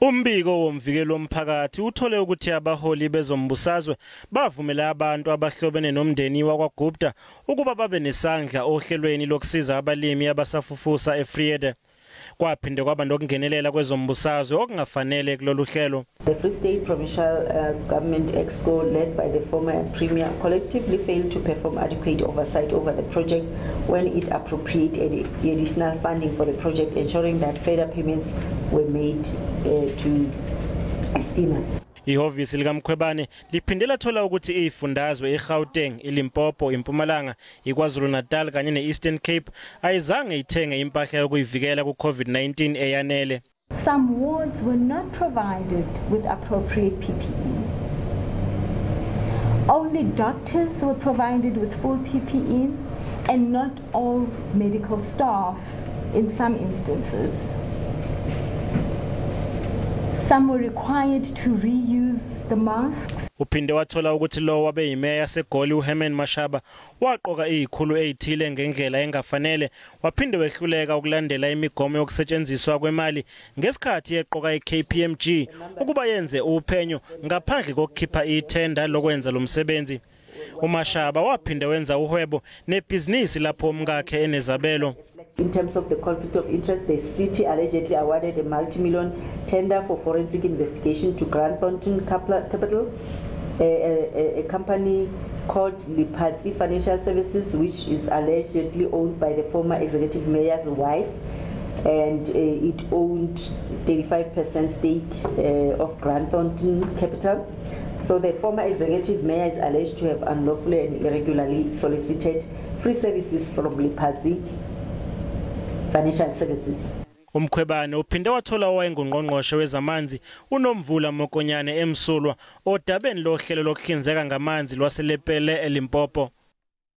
Umbiko womvikeli womphakathi uthole ukuthi abaholi bezombusazwe bavumela abantu abahlobene nomndeni wakwaGupta ukuba babe nesandla ohlelweni lokusiza abalimi abasafufusa eVrede. Kwaphinde kwaba nokungenelela kwezombusazwe okungafanele kulolu hlelo. The Free State Provincial Government Exco, led by the former Premier, collectively failed to perform adequate oversight over the project when it appropriated additional funding for the project, ensuring that further payments were made to Estina. Ihhovisi likaMkhwebane liphinde lathola ukuthi izifundazwe iGauteng, iLimpopo, iMpumalanga, iKwaZulu-Natal kanye ne-Eastern Cape ayizange ithenge impahla yokuyivikela ku-COVID-19 eyanele. Some wards were not provided with appropriate PPEs. Only doctors were provided with full PPEs and not all medical staff in some instances. Some were required to reuse the masks. Uphinde wathola ukuthi lo wabe yimeya yaseGoli uHerman Mashaba waqoka izikhulu ezithile ngendlela engafanele, waphinde wehluleka ukulandela imigomo yokusetshenziswa kwemali ngesikhathi eqoka iKPMG ukuba yenze uphenyo ngaphandle kokukhipha ithenda lokwenza lo msebenzi. UMashaba waphinde wenza uhwebo nebhizinisi lapho umkakhe enezabelo. In terms of the conflict of interest, the city allegedly awarded a multi-million tender for forensic investigation to Grant Thornton Capital, a company called Lipatsi Financial Services, which is allegedly owned by the former executive mayor's wife, and it owned 35% stake of Grant Thornton Capital. So the former executive mayor is alleged to have unlawfully and irregularly solicited free services from Lipatsi Financial Services. UMkhwebane uphinde wathola owayengungqongqoshe wezamanzi uNomvula Mokonyane emsulwa odabeni lohlelo lokuhlinzeka ngamanzi lwaseLepele eLimpopo.